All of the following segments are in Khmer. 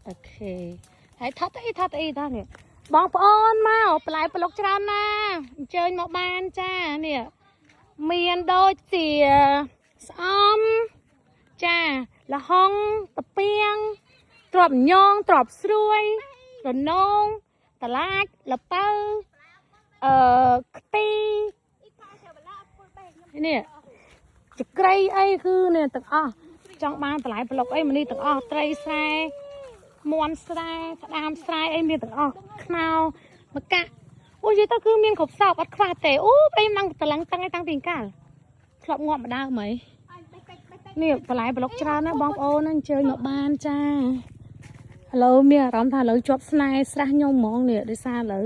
OK ហើយថតអីថតអីថតនេះបងប្អូនមកបន្លែប្លុកច្រើនណាស់អញ្ជើញមកបានចានេះមានដូចជាស្អំចាល្ហុងតាពីងទ្របញងទ្របស្រួយរនងតឡាចលពៅអឺខ្ទីនេះចក្រីអីគឺនេះទាំងអស់ចង់បានបន្លែប្លុកអីមកនេះទាំងអស់ត្រីស្រែ មន់ស្រែក្តាមស្រែអីមានទាំងអស់ខ្នោម្កាក់អូនិយាយទៅគឺមានគ្រប់សោបអត់ខ្វះទេអូប្តីមិនដឹងតឡឹងតឹងឯតាំងពីកាលធ្លាប់ងាប់ម្ដងហ្មងនេះបន្លែប្លុកច្រើនណាស់បងប្អូនណាអញ្ជើញមកបានចាឥឡូវមានអារម្មណ៍ថាឥឡូវជាប់ស្នេហ៍ស្រះខ្ញុំហ្មងនេះដោយសារឥឡូវ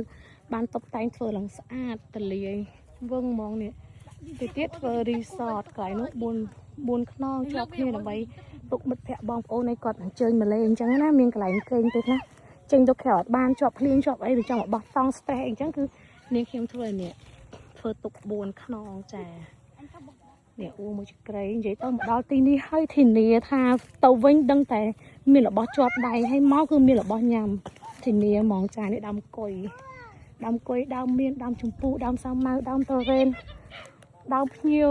បានតុបតែងធ្វើឡើងស្អាតទលាយវឹងហ្មងនេះទៅទៀតធ្វើរីសតកន្លែងនោះ4 4ខ្នងជាប់គ្នាដើម្បី ទុកមិត្តភ័ក្តិបងប្អូនឲ្យគាត់អញ្ជើញមកលេងអញ្ចឹងណាមានកន្លែងគេងទៅខ្លះចេញទៅក្រៅអត់បានជាប់ភ្លៀងជាប់អីឬចង់មកបោះតង់ stress អីអញ្ចឹងគឺនាងខ្ញុំធ្វើឲ្យនេះធ្វើទុក4ខ្នងចានេះអ៊ូមួយចក្រីនិយាយទៅមកដល់ទីនេះហើយធានាថាទៅវិញដឹងតែមានរបស់ជាប់ដៃហើយមកគឺមានរបស់ញ៉ាំធានាហ្មងចានេះដើមកុយដើមកុយដើមមានដើមជម្ពូដើមសាវម៉ាវដើមតរ៉េនដើមភ្ញៀវ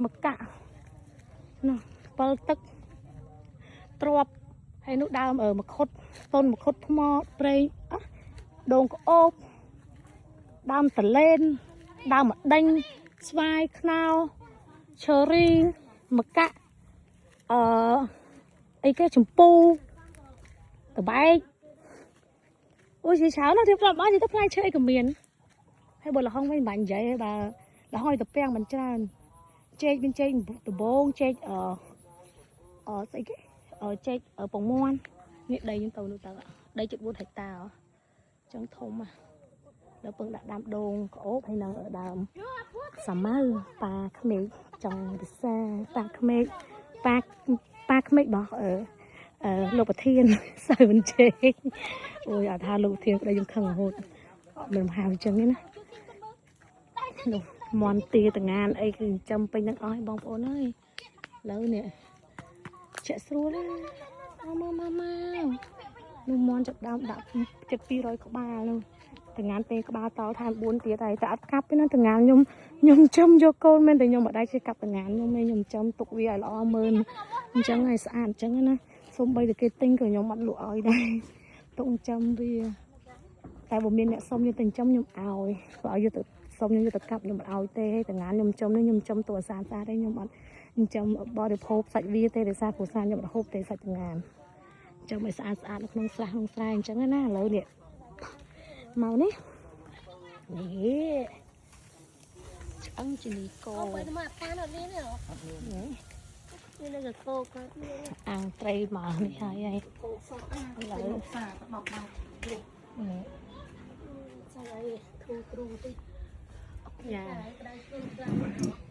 ម្កាក់នោះពិលទឹក ទ្របហើយនោះដើមអឺមខុតតុនមខុតថ្មព្រៃអះដូងក្អូបដើមតលែនដើមម្ដេញស្វាយខ្នោឈើរីម្កាក់អឺអីគេចម្ពូតបែកអូយជាច្រើនណាស់រៀបរាប់មកនិយាយទៅផ្លែឈើអីក៏មានហើយបើលហុងវិញមិនបាញ់និយាយទេបើលហុងឲ្យទៅពាំងមិនច្រើនចេកមានចេកដបងចេកអឺអឺស្អីគេ អឺចេកអឺពងមាន់នេះដីយើងទៅនោះទៅដីជិត4ហិកតាអញ្ចឹងធំហ่ะដល់ពឹងដាក់ដាំដូងក្អូបហើយនឹងដើមសាម៉ៅប៉ាក្មេកចង់ពិសាប៉ាក្មេកប៉ាប៉ាក្មេករបស់អឺអឺលោកប្រធាន សៅមិនជេងអូយអត់ថាលោកប្រធានប្តីយើងខឹងរហូតអត់មិនហៅអញ្ចឹងទេណានោះមន់ទាតងានអីគឺចិញ្ចឹមពេញទាំងអស់ឲ្យបងប្អូនអើយឥឡូវនេះ ចាក់ស្រួលណាមកមកមកនោះមន់ចាប់ដើមដាក់ចិត្ត200ក្បាលនោះតងានទេក្បាលតថែម4ទៀតហើយតែអត់កាប់ទេណាតងានខ្ញុំខ្ញុំចំយកកូនមែនតែខ្ញុំមិនដែរចេះកាប់តងានខ្ញុំទេខ្ញុំចំទុកវាឲ្យល្អមើលអញ្ចឹងឲ្យស្អាតអញ្ចឹងណាសូម្បីតែគេទិញក៏ខ្ញុំអត់លក់ឲ្យដែរទុកចំវាតែបើមានអ្នកសុំយកទៅចំខ្ញុំឲ្យបើឲ្យយកទៅសុំខ្ញុំយកទៅកាប់ខ្ញុំអត់ឲ្យទេតងានខ្ញុំចំនេះខ្ញុំចំតួស្អាតស្អាតទេខ្ញុំអត់ ចិញ្ចឹមបរិភោគសាច់វាទេដោយសារគ្រួសារខ្ញុំអត់ហូបទេសាច់ចង្ងាមចាំឲ្យស្អាតស្អាតនៅក្នុងស្រះក្នុងស្រែអញ្ចឹងណាឥឡូវនេះមកនេះនេះឆ្អឹងជំនីកោ អូបើមកតានអត់មានទេ នេះ មាននៅកោគាត់មាន អាំងត្រីមកនេះហើយហើយ គោសក់អា ឥឡូវ លោកសាទៅ10បាត នេះ ចាយធូរទ្រូតិច យ៉ា ក្តៅគ្រូខ្លាំង